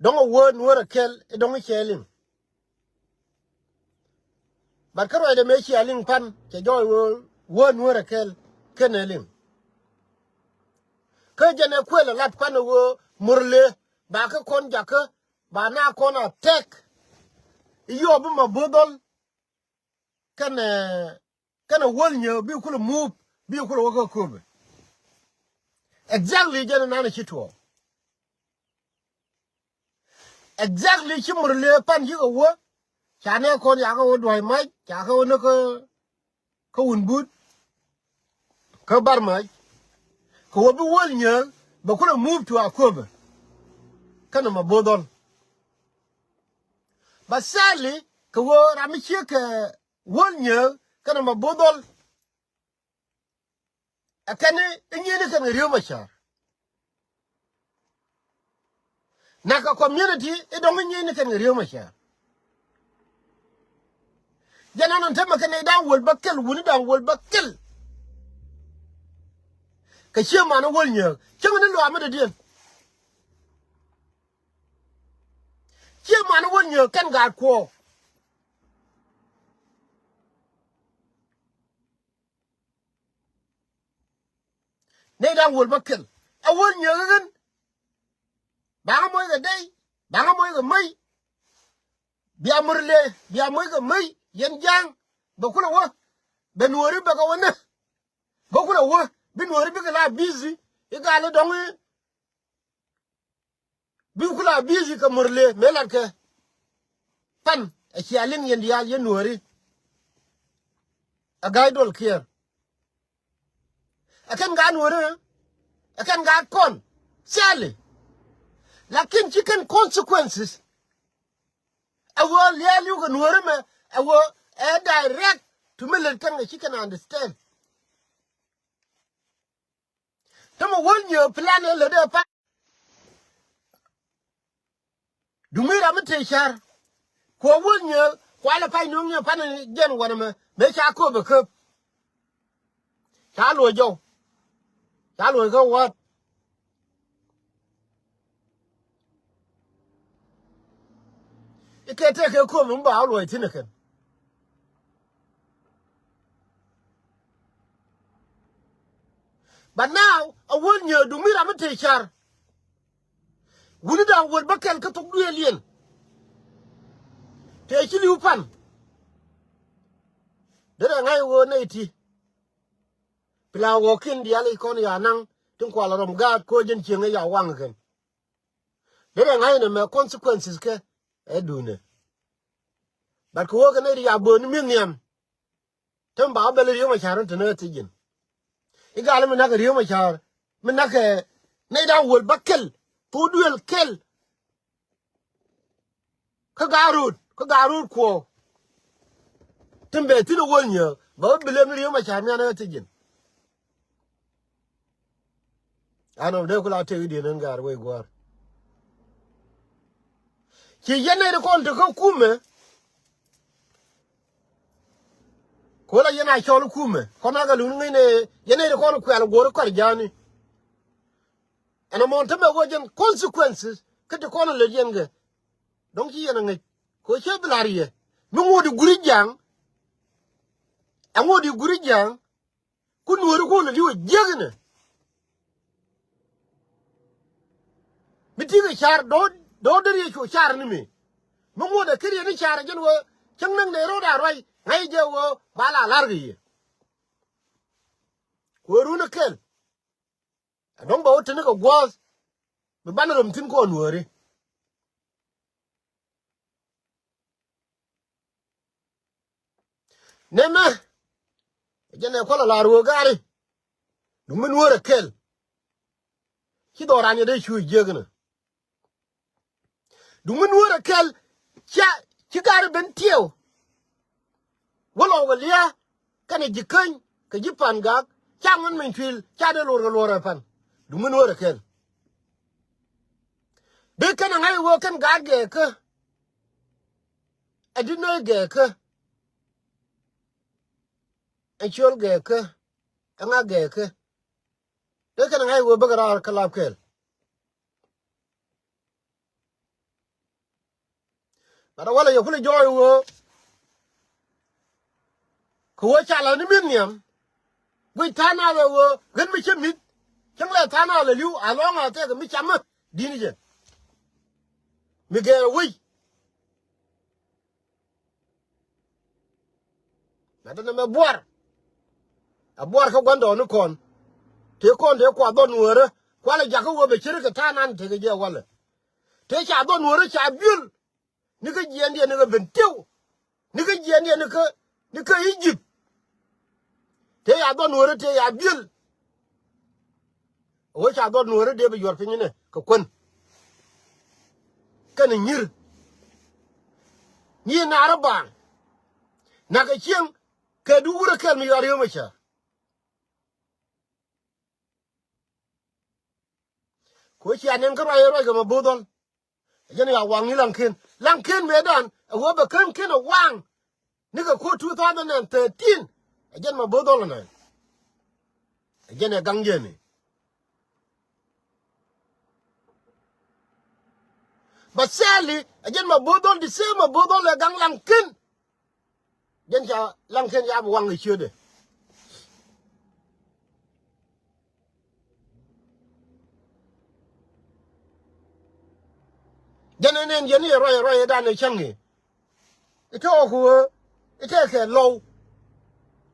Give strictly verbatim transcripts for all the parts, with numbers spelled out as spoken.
Dɔ̱ŋ a wä Nuäär a kɛl i̱ dɔ̱ŋ i̱ cɛ liŋ. But kä ruacdɛ mëë cia liŋ pan cɛ jɔɔc wee wä Nuäär a kɛl ken ɛ liŋ. Kä jɛn ɛ kuël ɛ lat pan ɛ wee Murle ba kä kɔn jakä ba na kɔn a tɛk. I̱ yɔɔp bi ma bo̱o̱th dhɔl kɛnɛ kɛnɛ Wäl Nyääk bi kulɛ move bi kulɛ wä kä Akööbɛ. Exactly jɛn ɛ nan ɛ ci tuɔɔk. Exactly ci Murle pan cikɛ wä. Ca nɛ kɔn yakɛ wä dua̱c mac cakɛ wä ni kä kä Wun But kä Bar Mac. Kɛ wä bi Wäl Nyääk bɛ kulɛ move to Akööbɛ. Kɛnɛ ma bo̱o̱th dhɔl. But sadly kɛ wä ram mi ciek kɛ Wäl Nyääk kɛnɛ ma bo̱o̱th dhɔl. Ɛ kɛn i̱ nyieni kɛn kɛ Riek Machar. Nak kɛ community i̱ dɔ̱ŋ i̱ nyieni kɛn kɛ Riek Machar. Jɛn ɛn ɛn temɛ kɛn i̱ da̱ŋ wäl bä kɛl wuni da̱ŋ wäl bä kɛl. Kɛ cie man i̱ Wäl Nyääk cäŋ ni luaam mi dɔ̱diɛn. Cie man i̱ Wäl Nyääk kɛn gaat kuɔɔk. Nɛy da̱ŋ wäl bä kɛl ɛ Wäl Nyääk ɛ ɣän. Baŋä moc kɛ dey baŋä moc kɛ mäc. Bia Murle bia moc kɛ mäc yɛn ja̱a̱ŋ. Bɛ kulɛ wä bɛ Nuääri bɛ kɛ wä nä. Bä kulɛ wä bi Nuääri bikɛ la busy i̱ gal i̱ dɔ̱ŋ i̱. Bi kula busy kɛ Murle mëë latkɛ. Pan ɛ cia liŋ yɛn diaal yɛn Nuääri. Ɛ ga̱a̱c duɔl kiɛɛr. Ɛ kɛn gaat Nuääri ɛ kɛn gaat kɔn. Thilɛ. Lakin ci kɛn consequences. Ɛ ɣöö liaal yuk kɛ Nuääri mɛ ɛ ɣöö ɛ direct to mi lät kɛn kɛ ci kɛn understand. Tämɛ Wäl Nyääk plan ɛ lät ɛ pa. Duŋ mi ram mi tëë ca̱r. Kuɔ Wäl Nyääk kualɛ pay nuɔ̱ŋ nyɛ pan jɛn wanɛ mɛ mëë ca köp ɛ köp. Ca luɔc jɔw. Ca luɔc kä wäät. I̱ kɛ tëë kɛ köp mi ba wä luɔc thi̱n ɛ kɛn. But now a Wäl Nyääk duŋ mi ram mi tëë ca̱r. Wuni da̱ŋ wäl bä kɛl kä thok duëël yɛn. Tëë ci li̱w pan. Derɛ ŋa̱c ɣöö nɛy ti. Pila ɣɔ̱kiɛn diaal i̱ kɔn ya naŋ tin kual rɔm gaat koc jɛn cieŋ ɛ ya waŋ kɛn. Derɛ ŋa̱c nɛ mɛ consequences kɛ ɛ duunɛ. But kɛ ɣöö kɛ nɛy ti ya bööni mi nhiam. Tem ba wä bɛl Riek Machar in te näk ɛ thiec ji̱n. I̱ gal mi nakɛ Riek Machar mi nakɛ nɛy da̱ŋ wäl bä kɛl. Thok duëël kɛl. Kä gaat rööd kä gaat rööd kuɔɔk. Tin bɛ thi̱n ɛ Wäl Nyääk ba wä bilɛ mi Riek Machar mi anɛ kä thiec ji̱n. An ɔ dee kula tëëk i̱diɛn ɛn gaat wec gua̱a̱r. Ci yɛn nɛy ti kɔn te kä kumɛ. Kola yɛn a cɔl kumɛ kɔn a kɛ lun ŋäcnɛ. Yɛn nɛy ti kɔn kuɛl guɔ̱r kɔr ja̱a̱ni. Ɛn ɛmɔ tämɛ ɣöö jɛn consequences kä ti kɔn lät yɛn kɛ. Dɔ̱ŋ ci yɛn a ŋäc kɛ ɣöö cä bi la̱r yɛ mi ŋot i̱ guri ja̱a̱ŋ. Ɛ ŋot i̱ guri ja̱a̱ŋ. Ku Nuääri ku lät i̱ wä jiäk inɛ. Mi ti̱i̱ kɛ ca̱r do̱r do̱r deri yɛ cu ca̱r ni mi. Mi ŋot ɛ kir yɛ ni ca̱r ɛ jɛn ɣöö cäŋ näk nɛ ro̱o̱da ruac ŋa̱c jɛ ɣöö ba la la̱r kɛ yɛ. Ku ɛ run ɛ kɛl. Ɛ dɔ̱ŋ bɛ wä teni kɛ gua̱a̱th. Bi banɛ röm thi̱n kɔn Nuääri. Nɛmɛ. Jɛn ɛ kuɔl a la ruɔ̱ɔ̱k gaari. Duŋ mi Nuäär ɛ kɛl. Ci dhɔran yɛ dee cu jiäk inɛ. Duŋ mi Nuäär ɛ kɛl. Ca ci gaari ben tiɛw. Wä lɔ wä lia̱a̱ kɛnɛ ji̱ käny kɛ ji̱ pa̱n gak ca ŋuɛn meny tuil ca dee luɔr kɛ luɔr ɛ pan. Duŋ mi Nuäär ɛ kɛl. Bi kɛnɛ ŋa̱c ɛ ɣöö kɛn gaat gɛɛkä. Ɛ di̱t nööc gɛɛkä. Ɛ ciöl gɛɛkä. Ɛ ŋa̱ gɛɛkä. Dee kɛnɛ ŋa̱c ɛ ɣöö bäkɛ raar kä lap kɛl. Gat ɛ walɛ yɛ kulɛ jɔɔc ɣöö kɛ ɣöö ca la ni mi̱th nhiam. Guic tha̱a̱ŋ nath ɛ ɣöö ɣän mi cä mi̱th cäŋ lɛ tha̱a̱ŋ nath lɛ li̱w a lɔ̱ŋ a thɛk mi camä di̱t ni jɛ. Mi gɛɛr ɛ wec. Gat ɛ nɛmɛ buar. A buar kä gua̱ndɔɔŋnikɔn. Tëë kɔn tëë kua dhɔn nuäärä kualɛ jakä ɣöö bɛ ce̱tkɛ ta̱a̱ nan tekɛ jɛ walɛ. Tëë ca dhɔn nuäärä ca biöl. Ni kä jiɛɛndiɛn ni kä ben tiw. Ni kä jiɛɛndiɛn ni kä ni kä Ijip. Tëë ya dhɔn nuäärä tëë ya biöl. Ɣöö ca dhɔn nuäärä dee bi yuɔr piny inɛ kɛ kuän. Kɛnɛ nyi̱r. Nyi̱i̱ naarä baaŋ. Na̱kɛ cieŋ kɛ duwurä kɛl mi yɔar yio̱w mɛ cär. Kɛ ɣöö cia nɛn kä ruac ruac kɛ ma bo̱o̱th dhɔl. Ɛ jɛn ya waŋ ni Laŋken. Laŋken mëëdan ɛ ɣöö bɛ kän ken ɛ waŋ. Ni kɛ kuoth two thousand and thirteen. Ɛ jɛn ma bo̱o̱th dhɔl ɛnɛ. Ɛ jɛn ɛ gaŋ jɛn i̱. But sadly, ɛ jɛn ma bo̱o̱th dhɔl, the same ma bo̱o̱th dhɔl ɛ gaŋ Laŋken. Jɛn ca Laŋken ca bi waŋ kɛ ciötdɛ. Jɛn ɛ nɛn jɛn i̱ ruac ruac ɛ dan ɛ cäŋ i̱. I̱ tɔɔk ɣöö i̱ tɛkɛ lɔw.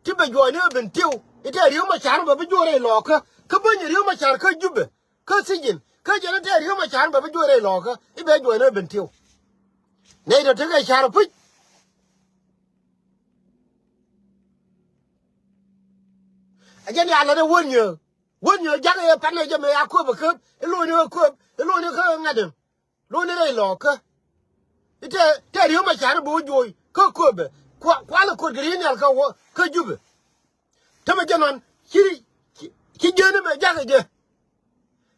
Ti bɛ juɔc ni ɣä ben tiw i̱ tɛk Riek Macar bɛ bi juɔc rɛy lɔɔkä. Kä bäny Riek Macar kä Jubɛ. Kä thijin kä jɛn i̱ tɛk Riek Macar bɛ bi juɔc rɛy lɔɔkä i̱ bɛ juɔc ni ɣä ben tiw. Nɛy tɔ tekɛ car puc. Ɛ jɛn ya lät ɛ Wäl Nyääk. Wäl Nyääk jakä yɛ pan ɛ jɛ mɛ ya kööp ɛ kööp i̱ lo̱cni ɛ kööp i̱ lo̱cni kä ŋa̱t ɛm. Lo̱cni rɛy lɔɔkä. I̱ tɛk tɛk Riek Macar i̱ bi wä juɔc kä kööpɛ. Kua kualɛ kuɔt kɛ ri̱i̱n nhial kä wä kä Jubɛ. Tämɛ jɛ nɔn ci ci ci jiäni mɛ jakä jɛ.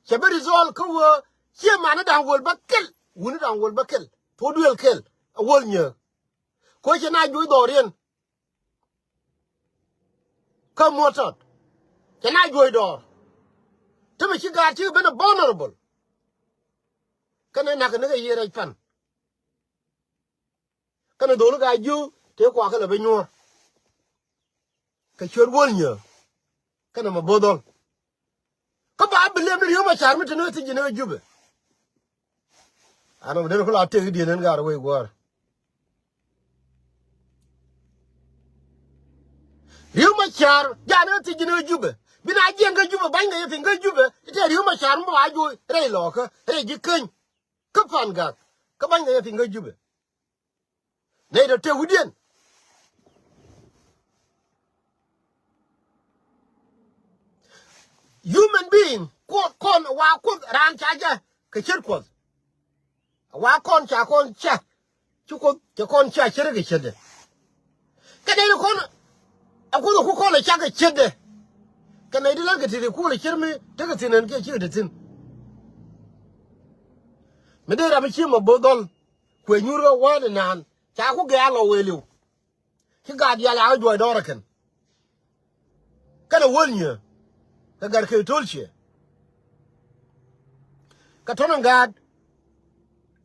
Cɛ bi result kä wä ciɛ mani da̱ŋ wäl bä kɛl wuni da̱ŋ wäl bä kɛl. Thuɔ̱k duël kɛl ɛ Wäl Nyääk. Kɛ ɣöö cɛ na juɔc dhɔriɛn. Kä muɔ̱t tɔt cɛ na juɔc dɔɔr. Te mi ci gaat cikɛ ben ɛ vulnerable. Kɛnɛ nak ni kɛ yiëë rɛc pan. Kɛnɛ dholi gaa ji̱ tëë kuakä lɛ ben nyuɔ̱ɔ̱r. Kɛ ciöt Wäl Nyääk kɛnɛ ma bo̱o̱th dhɔl. Kä ba bi lem ni Riek Macar mi te ni ɣä thiec ji̱n ɣä Jubɛ. An ɣä bi den ku la tëk i̱diɛn ɛn gaat wec guäär. Riek Macar ja̱a̱n ɣä thiec ji̱n ɣä Jubɛ. Bi na jiɛn kä Jubɛ ba̱ny kɛ yɛ piny kä Jubɛ i̱ tëë Riek Macar mi ba juɔc rɛy lɔɔkä rɛy ji̱ käny. Kä pan gak kä ba̱ny kɛ yɛ piny kä Jubɛ. Nɛy tɔ tëë wi̱diɛn. Human being kuɔth kɔn wa kuoth raan ca jɛ kɛ ce̱t kuɔth. Wa kɔn ca kɔn ca ci kuoth cɛ kɔn ca ce̱t kɛ ce̱tdɛ. Kɛ nɛy tɔ kɔn a kuoth a ku kɔn a ca kɛ ce̱tdɛ. Kɛ nɛy ti lät kɛ ti ri kuoth a ce̱t mi tekɛ thi̱n ɛn kiɛ cikɛ te thi̱n. Mi dee ram mi ci ma bo̱o̱th dhɔl. Kuɛ nyuur kä wäär inan ca ku gɛ̈ɛ̈l ɔ wëëliw. Ci gaat diaal a kä juɔc dɔɔr ɛ kɛn. Kɛnɛ Wäl Nyääk kɛ gɛr kɛ to̱l ciɛ. Kɛ tɔ̱nɛ gaat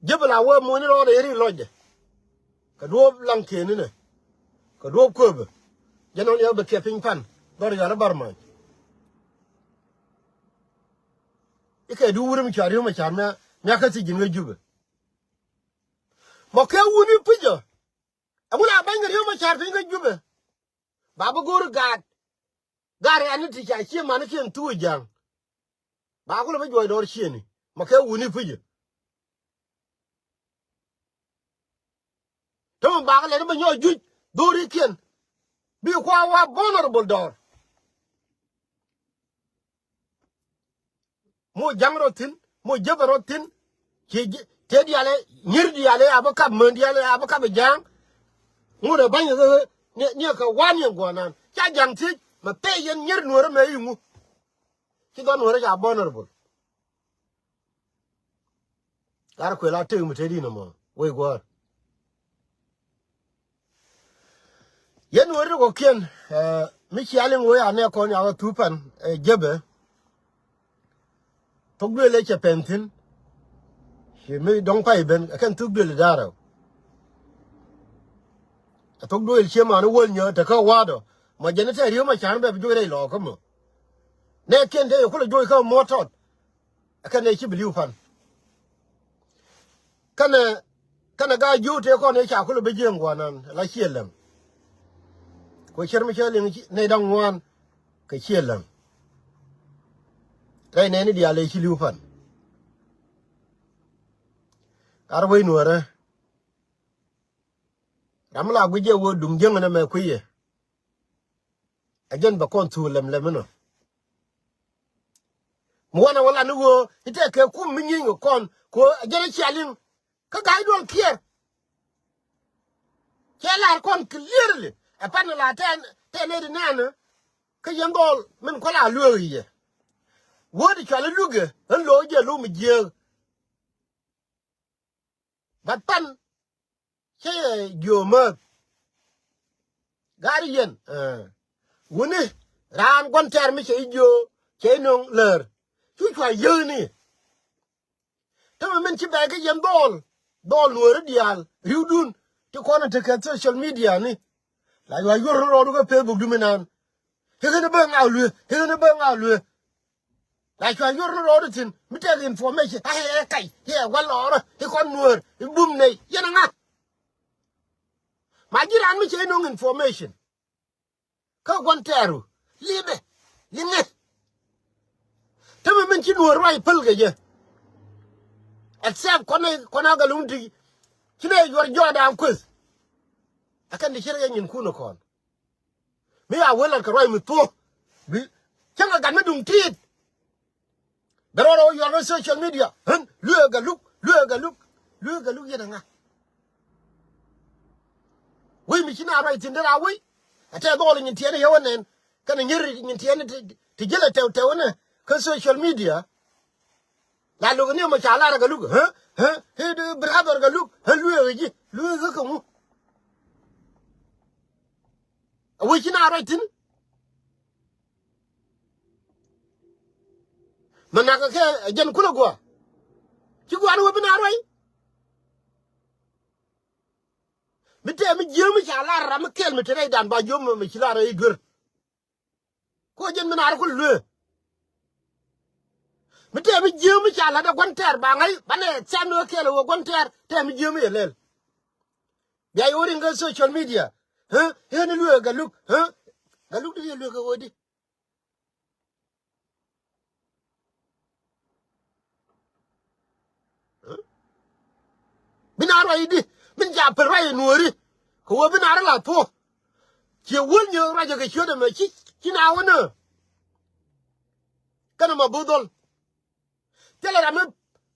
ji̱ bi la wee muɔ̱nyni rɔɔdɛ yɛ ri lɔcdɛ. Kɛ duɔ̱ɔ̱p Laŋken inɛ kɛ duɔ̱ɔ̱p kööpɛ. Jɛn ɣän yɛ bɛ kiɛ piny pan dhɔr yɔ̱a̱r i̱ bar mac. I̱ kɛ duup wurɛ mi ca Riek Macar mia mia kä thiec ji̱n kä Jubɛ. Mɔ kɛ wuni pi̱cä. Ɛŋu la ba̱ny kɛ Riek Macar piny kä Jubɛ. Ba bi go̱o̱r gaat. Gaat rɛ̈ɛ̈ni ti ca cie manikiɛn thuk ɛ ja̱a̱ŋ. Ba kulɛ bi juɔc dɔɔr ciëëni mɔ kɛ wuni pi̱cä. Tämɛ bakɛ lɛt bä nyɔk juc dho̱rikiɛn. Bi kua wa vulnerable dɔɔr. Mo jaŋ rɔ thi̱n, mo jepɛ rɔ thi̱n. Ci tëë diaal ɛ nyier diaal ɛ a bä kap män diaal ɛ a bä kap ɛ ja̱a̱ŋ. Ŋot ɛ ba̱ny ɛ ni ɛ kɛ wan yɛn gua̱a̱r nan ca ja̱ŋ thiec mɛ pɛy yɛn nyier nuɔ̱ɔ̱rä mɛ i̱ ŋu. Ci dhɔn nuɔ̱ɔ̱rä ca vulnerable. Lar kuël a tëk mi te di̱n ɛmɔ wec guäär. Yɛn wä ri kɔ̱kiɛn mi cia liŋ wee a nɛ kɔn yakä thup pan ɛ jepɛ. Thok duël ëë cɛ pɛn thi̱n. Ci mi dɔ̱ŋ pay ben ɛ kɛn thuk duël i̱ da̱rɛ. Ɛ thok duëël cie man wäl nyä te kä wa̱a̱dɔ. Ma jɛn ɛ tɛ̈ ri̱ew ma ca̱n bɛ bi juɔc rɛy lɔɔkä mɔ. Nɛ kiɛn te yɛ kulɛ juɔc kä muɔ̱t tɔt. Ɛ kɛn ɛ ci bi li̱w pan. Kɛnɛ, kɛnɛ gaa jiöw tëë kɔn ëë ca kulɛ bi jiɛɛŋ gua̱nan la ciɛ läŋ. Ku cär mi cä liŋ nɛy da̱ŋ ŋuan kɛ ciɛ läŋ. Rɛy nɛɛni diaal ëë ci li̱w pan. Ar wec nuäärä. Ram mi la guic jɛ wee duŋ jiäŋ ɛn ɛmɛ kui̱ yɛ. Ɛ jɛn bɛ kɔn thuuk lɛm lɛm inɔ. Mi wanɛ wä lan i̱ ɣöö i̱ tɛk kɛ kum mi nyieeny kɛ kɔn kɛ ɣöö ɛ jɛn ɛ cia liŋ. Kä ga̱a̱c duɔl kiɛɛr. Cɛ la̱r kɔn clearly ɛ pan la tɛn tɛn ɛ di nɛɛni. Kä yɛn dhɔl min kɔ la lueek yɛ. Wä di cual i̱ lukɛ ɣän lo̱o̱k jɛ lo̱o̱k mi jiääk. But pan cä yɛ jiöö määth. Gaari yɛn, eh. Wuni raan gua̱n tɛɛr mi cɛ jiöö cɛ nöŋ läär. Cu cua yääni. Tämɛ min ci bɛɛkä yɛn dhɔl. Dhɔl nuɔɔri diaal ri̱wdun ti kɔn a tekɛ social media ni. La yua yuɔr ni rɔɔdu kä Facebook du mi naan. I̱ ɣän i̱ bä ŋaw luee, i̱ ɣän i̱ bä ŋaw luee. La cua̱ yuɔr ni rɔɔdu thi̱n mi tekɛ information. A̱ i̱ ɛ kac i̱ ɛ wä lɔɔrä i̱ kɔn nuäär i̱ bum nɛy yɛn ɛ ŋa̱. Ma ji̱ raan mi cɛ i̱ no̱ŋ information. Kä gua̱n tɛɛru li̱pɛ li̱ŋɛ. Tämɛ min ci nuɔɔr ruac päl kɛ jɛ. Except kɔn ɛ kɔn ɛ kɛ luŋ ti ci nɛ yuɔr jɔɔdan kueth. Ɛ kɛn ti cir kɛ nyinkun ɛ kɔn. Mi a wee lat kɛ ruac mi thuɔ̱k. Bi cäŋ a gat mi duŋ ti̱i̱t. Bɛ rɔɔdɛ wä yual kä social media ɣän lueek Galuk, lueek Galuk, lueek Galuk yɛn a ŋa. Wec mi ci na ruac thi̱n dee ra wec. A tɛ dhɔl nyin tiɛɛni yɛ wä nɛn kɛnɛ nyier nyin tiɛɛni ti ji̱l a tɛw tɛw ni kä social media. La luk ni mɔ ca lar Galuk ɣä ɣä ɣä brother Galuk ɣä lueek ji̱ lueek ɣä kɛ ŋu. A wec ci na ruac thi̱n. Mɛ nak kɛ jɛn kulɛ guɔ. Ci guɔ ni wä bi na ruac. Mi tɛɛ mi jiääk mi ca lar ram mi kɛl mi te rɛydan ba jiöm mi ci lar rɛy duer. Ko jɛn mi naar kul luee. Mi tɛɛ mi jiääk mi ca lat ɛ gua̱n tɛɛr ba ŋa̱c banɛ thɛm ni wä kɛl wä gua̱n tɛɛr tɛɛ mi jiääk mi yɛ lɛl. Bia yɛ wä riŋ kä social media. Ɣä ɣän i̱ lueek Galuk ɣä Galuk di yɛ lueek kɛ ɣöö di. Bi na ruac i̱di min ca pär ruac i̱ nuɔ̱ɔ̱ri. Kɛ wee bi na rɔ la thuɔ̱k. Ciɛ wäl nyöök ruacä kɛ ciöt ɛmɛ ci ci na wä nä. Kɛnɛ ma bo̱o̱th dhɔl. Thilɛ ram mi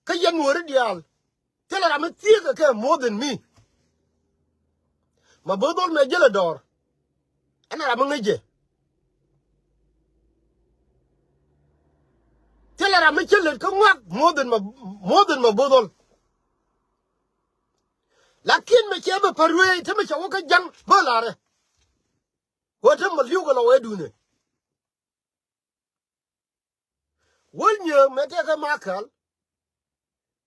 kä yɛn nuɔ̱ɔ̱ri diaal. Thilɛ ram mi thieekä kɛ more than me. Ma bo̱o̱th dhɔl mɛ jälɛ dɔɔr. Ɛn ram mi ŋäc jɛ. Thilɛ ram mi cä lät kä ŋuak more than ma, more than ma bo̱o̱th dhɔl. Lakin mɛ cɛ bɛ pär ruëëc te mɛ cɛ wä kä ja̱ŋ bä la̱rɛ. Wä te mɛ li̱w kɛ lɔ wee duunɛ. Wäl nyieek mɛ tɛkɛ makal.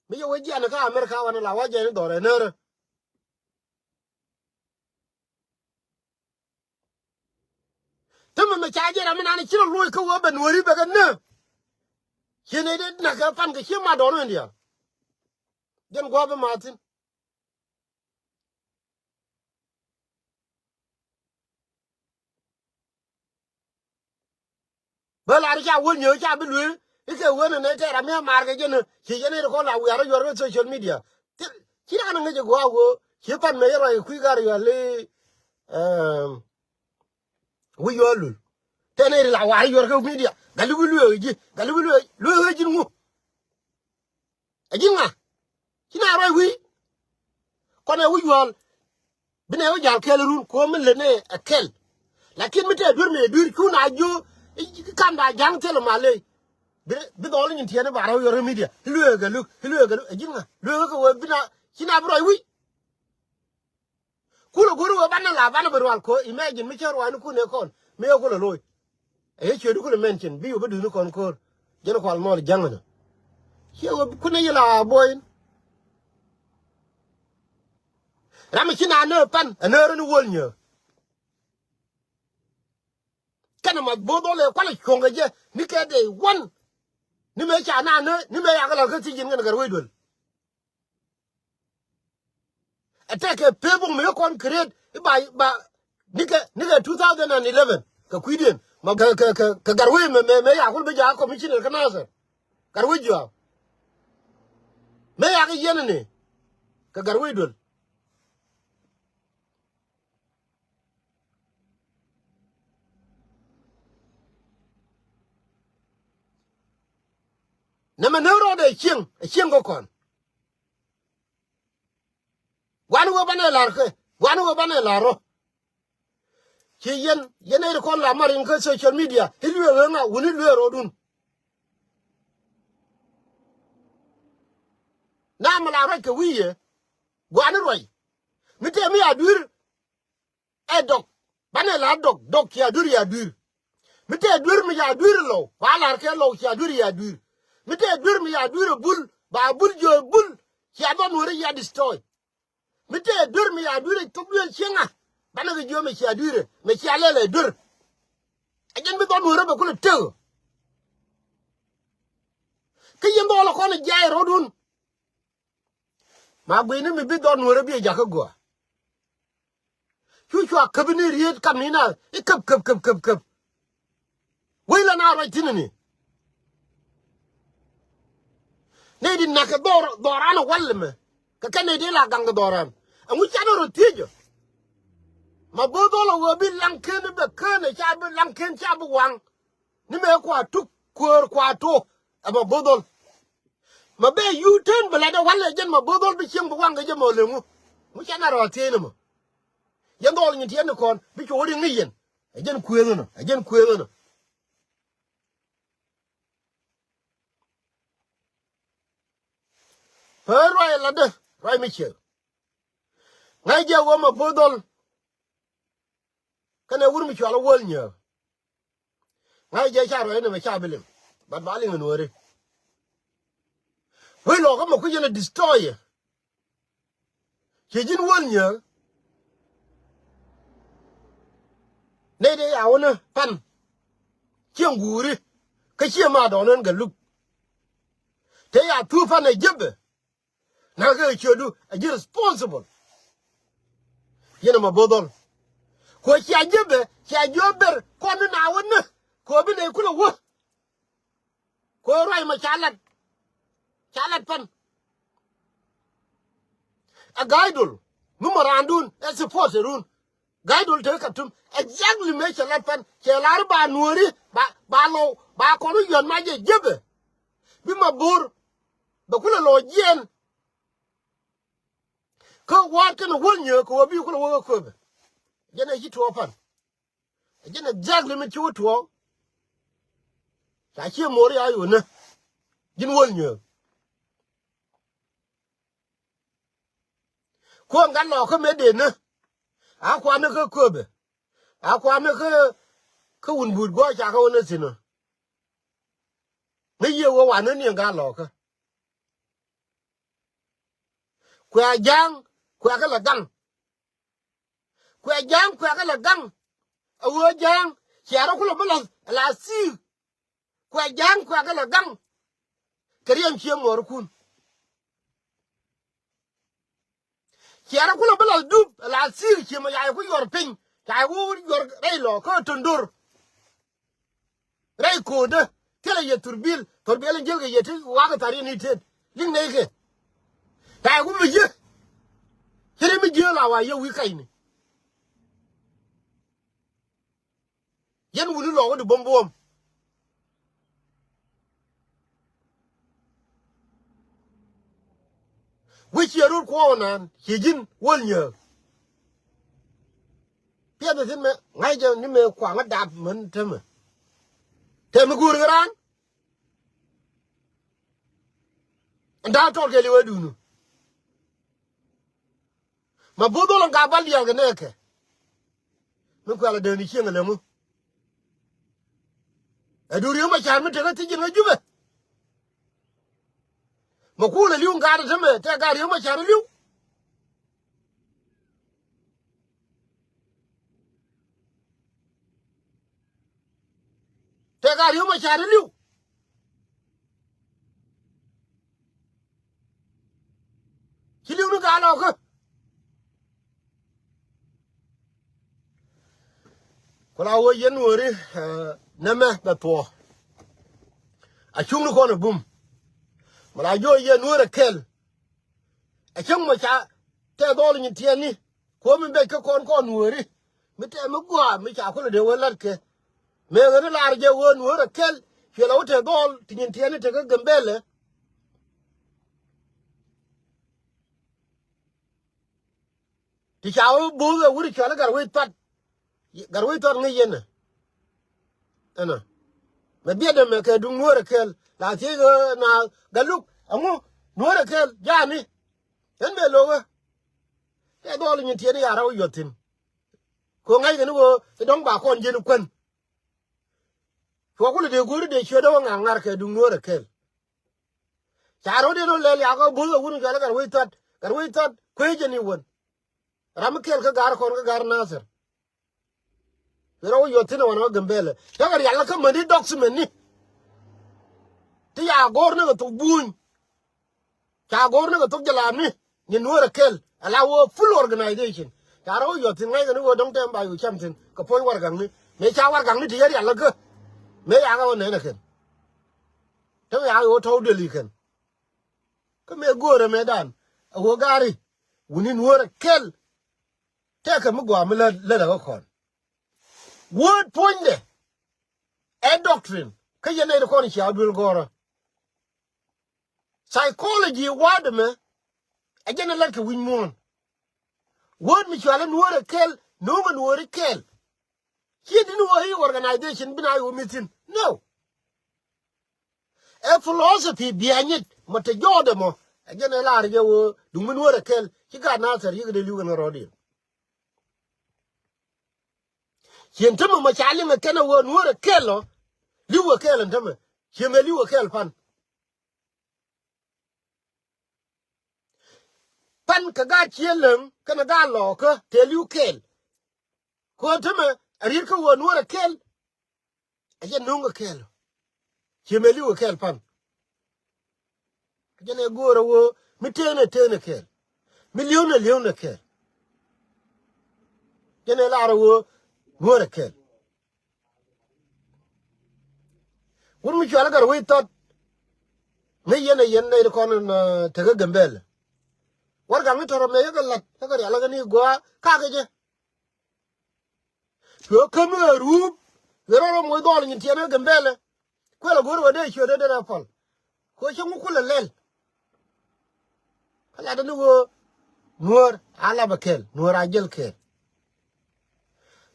Mi yɛ wä jian kä Amerika wanɛ la wä jɛn dhɔrɛ närä. Tämɛ mɛ ca jɛ ram mi nan ci rɔ loc kä wä bɛ nuɔri bɛ kɛ nä. Ci ni di nak kɛ pan kɛ ci ma dɔn wä ndial. Jɛn gua̱a̱p bi ma thin. Bä lar ca wä nyɛ ca bi luee. Ikɛ wen ni tɛɛr ami amar kɛ jɛn ci jɛn ni kɔn la wiar yuɔr kä social media. Ci na ni ŋäc gua wo ci pan mɛ yɛ rɔ kui̱ gar yuɔr li. Wi yuɔr lul tɛn ni la war yuɔr kä media. Gali wi luee ji̱ gali wi luee luee ji̱n ŋu. Ɛ ji̱n ŋa? Ci na ruac wi̱i̱. Kɔn ɛ wi̱c yuɔ̱ɔ̱l. Bi nɛ wä ja̱l kɛl run kuɔ̱m mi lät ni ɛ kɛl. Lakin mi tɛ duer mi ɛ duer cu na jiö. Kam da ja̱ŋ thil ma ley. Bi dhɔl nyin tiɛn i̱ ba rɛw yɔr i̱ media i̱ lueek ɛ luk i̱ lueek ɛ luk ɛ ji̱n ŋa lueek ɛ kɛ wee bi na ci na bi ruac wi̱c. Kulɛ go̱r wee banɛ la banɛ bi rual ko̱ imagine mi cä ruaani kun ëë kɔn mi ëë kulɛ lo̱c. Ɛ yɛ ciötdu kulɛ mention bi wee bi duuni kɔn ko̱r. Jɛn kual mɔl ja̱ŋ ɛnɔ ciɛ wee kun ëë yɛ la boy in. Ram mi ci na nääk pan ɛ nääk rɛ ni Wuɔl Nyääk. Kɛnɛ Maboth Dhɔl ɛ kualɛ cuɔ̱ŋ kɛ jɛ ni kɛ day one. Ni mëë ca na nääk ni mëë yakɛ la kä thiec ji̱n kɛnɛ Gatwec Duel. Ɛ tɛkɛ pee bok mi kɔn create i̱ ba, ba nikɛ, nikɛ two thousand and eleven kɛ kui̱diɛn ma kɛ, kɛ, kɛ, kɛ Gatwec mɛ, mɛ, mɛ yakul bi jaak commissioner kä Nasir. Gatwec Juak. Mɛ yakɛ yɛn ni kɛ Gatwec Duel. Nɛmɛ ni rɔɔdɛ cieŋ, ɛ cieŋ kä kɔn. Gua̱n wee banɛ la̱r kɛ, gua̱n wee banɛ la̱r rɔ. Ci yɛn, yɛn ɛ ri kɔn la mar in kä social media i̱ luee ɣeŋa wuni luee ro̱dun. Na mi la ruac kɛ wi̱i̱ yɛ gua̱n ruac. Mi tëë mi a dui̱r ɛ dɔk. Banɛ la dɔk, dɔk cia dui̱r ya dui̱r. Mi tëë dui̱r mi ya dui̱r lɔw ba la̱r kɛ lɔw cia dui̱r ya dui̱r. Mi tëë dui̱r mi ya dui̱r ɛ bul ba bul jiö bul cia dhɔn weri ya destroy. Mi tëë duer mi ya duer ɛ thok duer cieŋa. Banɛ kɛ jiö mɛ cia duer ɛ mɛ cia lɛl ɛ duer. Ɛ jɛn bi dhɔn nuɔrɛ bɛ kulɛ tek. Kä yɛn dhɔl ɛ kɔn ɛ jiay rɔdun. Ma guini mi bi dhɔn nuɔrɛ bi ɛ jakä gua. Cu cua käp ni riet kam ni na i̱ käp käp käp käp käp. Wec la na ruac thi̱n ni. Nɛy di nak kɛ dhɔr, dhɔran ɛ wal mɛ kɛ kɛ nɛy di la gaŋ kɛ dhɔran. Ɛŋu canɛ rɔ thiec ɔ. Ma bo̱o̱th ɣɔl ɛ wee bi laŋ ken bɛ ken ɛ ca bi laŋ ken ca bi waŋ. Ni mɛ kua tuk kuäär kua tok ɛ ma bo̱o̱th ɣɔl. Ma bɛ yuu ten bɛ lat ɛ wal ɛ jɛn ma bo̱o̱th ɣɔl bi cieŋ bi waŋ kɛ jɛ mɔ leŋu. Ŋu canɛ rɔ thiec ni mɔ. Yɛn dhɔl nyin ti yɛn ni kɔn bi cuɔ wä ri ŋi̱c yɛn. Ɛ jɛn kuëëth ɛnɔ, ɛ jɛn kuëëth ɛnɔ. Pee ruac latdä ruac mi ciek. Ŋa̱c jɛ wä ma bo̱o̱th dhɔl. Kɛnɛ wur mi cual a wäl nyääk. Ŋa̱c jɛ ca ruac ni mɛ ca bi liŋ. But ba liŋ in weri. Wec lɔkä mɛ kui̱c yɛn a destroy yɛ. Ci ji̱n wäl nyääk. Nɛy dee ya wänä pan. Ciɛ ŋuuri kä ciɛ ma dɔɔn ɛn gɛ luk. Te ya thuu pan ɛ jepɛ. Na kɛ ciötdu ɛ ji̱ responsible. Yɛn ɛ ma bo̱o̱th dhɔl. Kuɛ cia jepɛ cia jiö ber kɔn ni na wänä. Kuɛ bi nɛy kulɛ wä. Kuɛ ruac ma ca lat. Ca lat pan. Ɛ ga̱a̱c dol mi mɔ raandun ɛ support run. Ga̱a̱c dol tekɛ Khartoum exactly mëë cɛ lat pan cɛ lar ba nuɔ̱ɔ̱ri ba, ba lɔw ba kɔn wä yɔ̱t ma jɛ jepɛ. Bi ma bo̱o̱r bɛ kulɛ lɔ jiɛɛn. Kä wa̱a̱t kɛnɛ wäl nyääk kɛ wä bi kulɛ wä kä köpɛ. Jɛn ɛ ci tuɔɔk pan. Ɛ jɛn exactly mi ci wä tuɔɔk. Ca ciɛ mo̱o̱r ya yonä. Ji̱n wäl nyääk. Kuɔn gat lɔɔkä mëë denä. A kuanä kä köpɛ. A kuanä kä, kä wun buut guɔ ca kä wä nä thi̱n ɔ. Ŋäc yiëë wä wanä niɛn gat lɔɔkä. Kuɛ a ja̱a̱ŋ kuɛ kä lɛ gaŋ. Kuɛ ja̱a̱ŋ kuɛ kä lɛ gaŋ. A wee ja̱a̱ŋ ciɛ rɔ kulɛ bi lɔ la thi̱i̱k. Kuɛ ja̱a̱ŋ kuɛ kä lɛ gaŋ. Kɛ riɛm cie muɔɔrikun. Ciɛ rɔ kulɛ bi lɔ dup la thi̱i̱k cie mɛ ca yɛ ku yuɔr piny ca yɛ ku yuɔr rɛy lɔ kä tondor. Rɛy ko̱o̱dä thilɛ yɛ thurbil thurbil in ji̱lkɛ yɛ ti wakɛ thar yɛn itet. Liŋ nɛy kɛ ca yɛ ku mi ji̱. Ci ri mi ji̱ la wa yɛ wi̱i̱ kacni. Yɛn wuni lɔk wä di buɔ̱m buɔ̱m. Wec ciɛ rut kuɔɔk naan ciɛ ji̱n wäl nyääk. Piɛth thi̱n mɛ ŋa̱c jɛ ni mɛ kuaŋä dap män temɛ. Tɛmɛ go̱o̱r kɛ raan. Ɛn da̱a̱ tɔt kɛ liwɛ duunu. Ma bo̱o̱th ɣɔl ɛn ka bal diaal kɛ nɛɛkɛ. Mi kuɛl a dee ni cieŋ ɛ lɛ ŋu. Ɛ duun Riek Macar mi tekä thiec ji̱n kä Jubɛ. Ma kuul ɛ li̱w ŋa̱a̱t ɛ tämɛ tɛ gaat Riek Macar ɛ li̱w. Ka Riek Machar li̱w. Ci li̱w ni ka lɔkä. Ku la wä yɛn Nuääri, eh, nɛmɛ bɛ thuɔɔ. A cuŋni kɔn a bum. Mi la jiök yɛn Nuäär ɛ kɛl. Ɛ cäŋ mɔ ca tɛth dhɔl nyin tiɛɛni. Kuɔ̱m mi bɛc kä kɔn kɔn Nuääri. Mi tɛth mi gɔaa mi ca kulɛ dee wä la̱t kɛ. Mëë ɣän lar jɛ ɣöö Nuäär ɛ kɛl. Cuɛ la wä tɛth dhɔl ti nyin tiɛɛni tekä Gambɛlɛ. Ti ca wä bo̱o̱th ɛ wut cɔal i̱ Gatwec Thuat. Gatwec Thuat ŋäc yɛn ɛ. Ɛnɔ. Mɛ biɛt ɛmɛ kɛ duŋ Nuäär ɛ kɛl. La thiec ɣä na Galuk. Ɛŋu Nuäär ɛ kɛl. Ja̱a̱ni. Ɛn bɛ lo̱k ɣä. Tɛth dhɔl nyin tiɛɛni ya rɛw yuɔth thi̱n. Kɛ ɣöö ŋa̱ckɛ ni ɣöö i̱ dɔ̱ŋ ba kɔn jiɛn i̱ kuän. Cuɔ kulɛ dee go̱o̱ri dee ciötdä wä ŋa̱k ŋa̱r kɛ duŋ Nuäär ɛ kɛl. Ca ro̱d in rɔ lɛl yakä bo̱o̱th ɛ wun cɔal i̱ Gatwec Thuat, Gatwec Thuat kuecä ni wän. Ram mi kɛl kä ga̱r kɔn kä ga̱r Nathir. Cuɛ rɔ wä yuɔth thi̱n ɛ wanɛ wä Gambɛlɛ. Cä kɛ rial kä mäni document ni. Ti ya go̱o̱r ni kɛ thok buny. Ca go̱o̱r ni kɛ thok jɛ la̱a̱mni. Nyin Nuäär ɛ kɛl. Ala wä full organization. Ca rɔ wä yuɔth thi̱n ŋa̱ckɛ ni wä dɔ̱ŋ tɛm ba yu cam thi̱n. Kɛ puɔ̱ny warɛgakni. Mëë ca warɛgakni ti yɛ rial kä. Mëë yakä wä nɛn ɛ kɛn. Te mi yakä wä tɔ̱w deli kɛn. Kä mëë go̱o̱rɛ mëëdan. A wä gaari. Wuni Nuäär ɛ kɛl. Tɛkɛ mi gɔaa mi lät, lät ɛ kä kɔn. Word puɔ̱nydɛ. Ɛ doctrine. Kä yɛn nɛy ti kɔn cia duel gɔ̱rä. Psychology word mɛ. Ɛ jɛn ɛ lät kɛ wi̱c muɔ̱ɔ̱n. Word mi cual ɛ Nuäär ɛ kɛl. No̱o̱ŋ ɛ Nuäär ɛ kɛl. Ciɛ di̱n wä i̱ organization bi na i̱ wä mi thi̱n. No. Ɛ philosophy biɛnyit mɔ te jɔɔdɛ mɔ. Ɛ jɛn ɛ lar jɛ wä duŋ mi Nuäär ɛ kɛl. Ci gat Nathir yikɛ dee li̱w kɛn kä rɔɔdiɛn. Ciɛ tämɛ mɔ ca liŋ ɛ kɛn ɛ wä Nuäär ɛ kɛl ɔ. Li̱w ɛ kɛl ɛn tämɛ. Ciɛ mɛ li̱w ɛ kɛl pan. Pan kɛ gaat cië läŋ kɛnɛ gaat lɔɔkä tëë li̱w kɛɛl. Kɛ ɣöö tämɛ a riet kä ɣöö Nuäär ɛ kɛl. A jɛ no̱o̱ŋ ɛ kɛɛl. Cië mɛ li̱w ɛ kɛɛl pan. A jɛn ɛ go̱o̱r ɛ ɣöö mi tëënɛ tëënɛ kɛɛl. Mi li̱ewnɛ li̱ewnɛ kɛɛl. Jɛn ɛ lar ɛ ɣöö Nuäär ɛ kɛɛl. Wut mi cual i̱ Gatwec Thuat. Ŋäc yɛn ɛ yɛn nɛy ti kɔn in, eh, tekä Gambɛlɛ. Warɛgakni tɔ̱rɔ mëë yäkɛ la̱t, yäkɛ rial, yäkɛ ni gɔaa, kakɛ jɛ. Cuɛ käm i̱ ɛ ruup, ɣer rɔ moc dhɔl nyin tiɛɛn kä Gambɛlɛ. Kuɛl ɛ go̱r wä dee ciötdä dee rɛ pɔl. Kɛ ɣöö cä ŋu kulɛ lɛl. Kä latdä ni ɣöö Nuäär a lapɛ kɛl, Nuäär a jäl kɛl.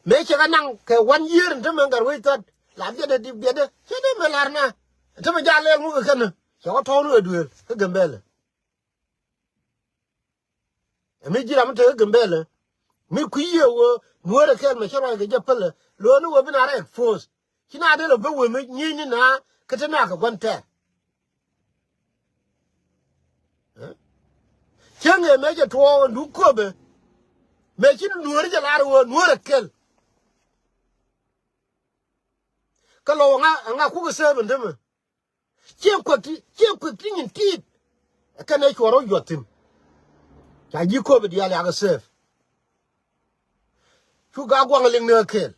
Mëë cɛ kɛ naŋ kɛ one year in tämɛ Gatwec Thuat. La biɛtdɛ di biɛtdɛ. Cɛ dee mɛ lar na. In tämɛ jal lɛl ŋu kɛ kɛn. Cɛ kɛ tɔ̱ɔ̱n wee duëël kä Gambɛlɛ. Ɛ mi ji̱ ram mi te kä Gambɛlɛ. Mi kui̱ yɛ ɣöö Nuäär ɛ kɛl mɛ cä ruac kɛ jɛ pälɛ. Lo̱o̱ni ɣöö bi na rɛ expose. Ci na dee lɔ bä wee mi nyiecni na kä te na kɛ gua̱n tɛɛr. Cäŋ ëë mëë cɛ tuɔɔk ɛn duŋ köpɛ. Mëë ci Nuäär jɛ lar ɣöö Nuäär ɛ kɛl. Kä lɔ ŋa, ŋa kukɛ sëëp ɛn tämɛ. Ciɛ kuek ti, ciɛ kuek ti nyin tiit. Kɛn ɛ cuɔr rɔ yuɔth thi̱n. Ca ji̱ köpɛ diaal yakɛ sëëp. Cu Gaa Guaŋ liŋ ni ɣä kɛɛl.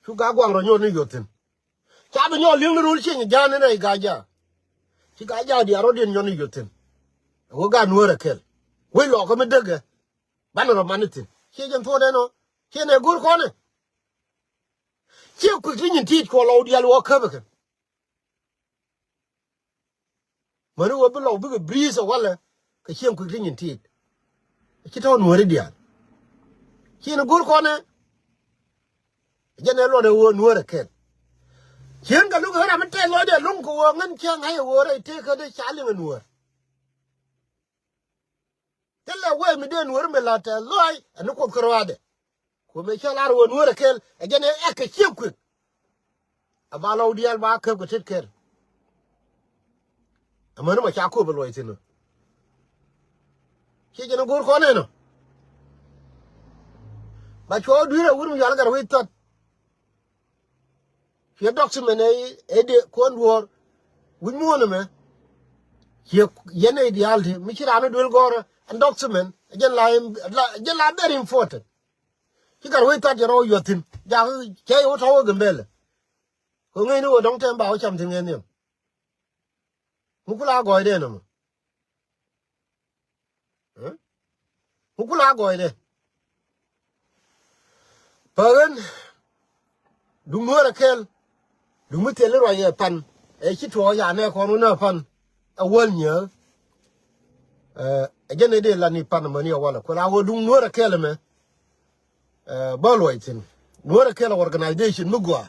Cu Gaa Guaŋ rɔ nyuɔ̱th ni yuɔth thi̱n. Ca bi nyɔk li̱eŋ ni rul cieny ja̱a̱n ni nɛy Gaa Jaak. Ci Gaa Jaak diaal rɔ̱diɛn nyɔk ni yuɔth thi̱n. Ɛ wä Gaa Nuäär ɛ kɛl. Wec lɔɔkä mi däkɛ. Banɛ rɔ man ni thi̱n. Ciɛ jɛn thuɔ̱ɔ̱dɛn ɔ. Ciɛ nɛ go̱r kɔnɛ. Ciɛ kui̱k ti nyin ti̱i̱t kuɔ lɔw diaal wä käp ɛ kɛn. Mäni ɣöö bi lɔw bikɛ breeze ɛ walɛ kɛ cieŋ kui̱k ti nyin tiit. Ci tɔ̱ Nuääri diaal. Ci ni go̱r kɔnɛ. Jɛn ɛ luɔt ɛ ɣöö Nuäär ɛ kɛl. Cieŋ kɛ luk ɣän ram mi tɛth lɔcdɛ lo̱ŋ kɛ ɣöö ŋän cäŋ ŋa̱c ɛ ɣöö rɛy tëëkädɛ ca liŋ ɛ Nuäär. Thilɛ wee mi dee Nuäär mi la tɛth lɔaac ɛn ni Kuoth kärɔaadɛ. Kuɔth mëë cä lar ɣöö Nuäär ɛ kɛl ɛ jɛn ɛ ɛk kɛ ciek kuëk. Ɛ ba lɔw diaal ba käp kɛ tet kɛl. Amäni mɔ ca köp ɛ luɔc thi̱n ɔ. Ciɛ jɛn ɛ go̱o̱r kɔn ɛn ɔ. Ba cuɔ dui̱r ɛ wut mi yual gat wec thɔt. Yɛ document ɛ, ɛ dee kuɔn duɔ̱ɔ̱r. Wi̱c muɔ̱ɔ̱n ɛmɛ. Yɛ, yɛn ɛ diaal ti mi ci raan ɛ duel gɔ̱rä ɛn document. Ɛ jɛn la, la, ɛ jɛn la very important. Ci gat wec that jɛ rɔw yuɔth thi̱n. Jakä cɛ yɛ wä tɔ̱ wä Gambɛlɛ. Kɛ ŋäcni wä dɔ̱ŋ tɛm ba wä cam thi̱n ŋɛn nhiam. Mi kula gɔɔydɛ nɔmɔ. Ɛ? Mi kula gɔɔydɛ. Päɣän duŋ Nuäärä kɛl. Duŋ mi thil i̱ ruac ɛ pan. Ɛ ci tuɔɔk ca nɛ kɔn wä nä pan. Ɛ wäl nyääk. Ɛ, ɛ jɛn ɛ dee lan i̱ pan mäni ɛ walɛ. Kula wä duŋ Nuäärä kɛl ɛmɛ. Ɛ, bä luɔc thi̱n. Nuäärä kɛl organization mi gɔaa.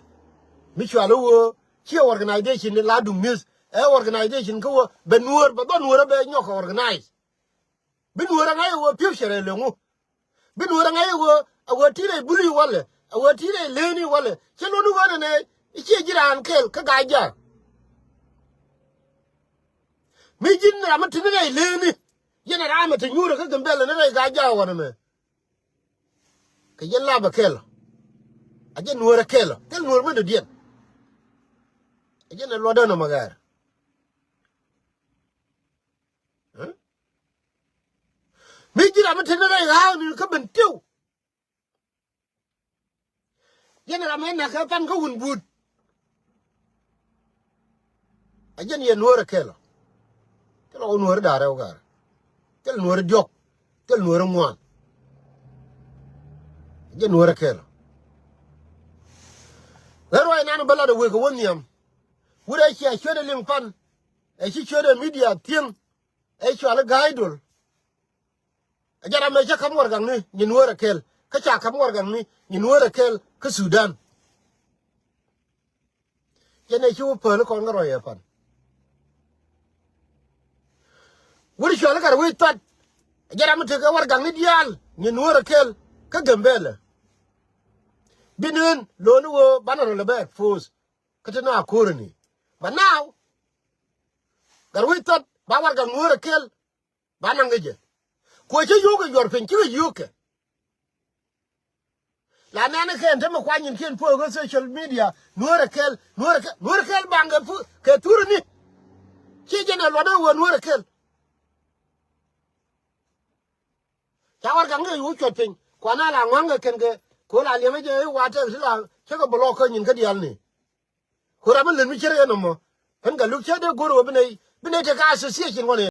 Mi cual i̱ wä ciɛ organization ni la duŋ mi̱th. Ɛ organization kä wä bɛ Nuäär bɛ dhɔ Nuäärä bɛ nyɔk organize. Bi Nuäärä ŋa̱c ɛ wä future ɛ leŋu. Bi Nuäärä ŋa̱c ɛ wä, ɛ wä ti̱i̱t ɛ buli walɛ. Ɛ wä ti̱i̱t ɛ leni walɛ. Cɛ luni wä nɛnɛ i̱ ciɛ ji̱ raan kɛl kä Gaa-jaak. Mi ji̱n ram mi ti̱n rɛy leni. Yɛn ɛ ram mi ti nyuurɛ kä Gambɛlɛ ni rɛy Gaa-jaak wanɛ mɛ. Kɛ jɛ lapɛ kɛl. A jɛ Nuäärä kɛl. Thil Nuäär mi dɔ̱diɛn. A jɛ nɛ luɔtdä nɔmɔ gɛr. Ɛ? Mi ji̱ ram mi te ni rɛy ɣa̱a̱k ni kä Bentiu. Yɛn ram mi nak kɛ pan kä Wun Buut. A jɛn yɛ Nuäärä kɛl ɔ. Thil ɔ Nuäärä da̱rɛ wä ga̱rɛ. Thil Nuäärä diɔ̱k. Thil Nuäärä ŋuan. A jɛn Nuäärä kɛl ɔ. Ɣän ruac nan bä lat ɛ wek kɛ wä nhiam. Wut ɛ cia ciötdɛ liŋ pan. Ɛ ci ciötdɛ media thiäŋ. Ɛ cual i̱ Ga̱a̱c Dol. Ɛ jɛn ram ɛ cä ka̱m warɛgakni nyin Nuäärä kɛl. Kä ca ka̱m warɛgakni nyin Nuäärä kɛl kä Sudan. Jɛn ɛ ci wä päl kɔn kä ruac ɛ pan. Wut cual i̱ Gatwec Thuat. Ɛ jɛn ram mi tekɛ warɛgakni diaal nyin Nuäärä kɛl kä Gambɛlɛ. Bi neen lo̱o̱ni wä banɛ rɔ lɛ bɛ expose. Kä te na ko̱rä ni. But now, Gatwec Thuat ba warɛgak Nuäärä kɛl. Ba naŋ kɛ jɛ. Kuɛ cä yio̱o̱kɛ yuɔr piny cikɛ yio̱o̱kɛ. La nɛn kɛn te mi kuany in kiɛn puɔ̱ɔ̱k kä social media Nuäärä kɛl, Nuäärä kɛl, Nuäärä kɛl baŋ kɛ pu-, kɛ thurä ni. Ci jɛn ɛ luɔt ɛ wä Nuäärä kɛl. Ca warɛgak ŋäc wä cuɔt piny. Kuan a la ŋua̱ŋ kɛ kɛn kɛ ko̱ la liɛmɛ jɛ i̱ wa tɛk ti la cä kɛ block kä nyin kä diaal ni. Ku ram mi lät mi cär yɛn nɔmɔ. Ɣän Gatluak cä dee go̱r wä bi nɛy, bi nɛy tekɛ association wanɛ.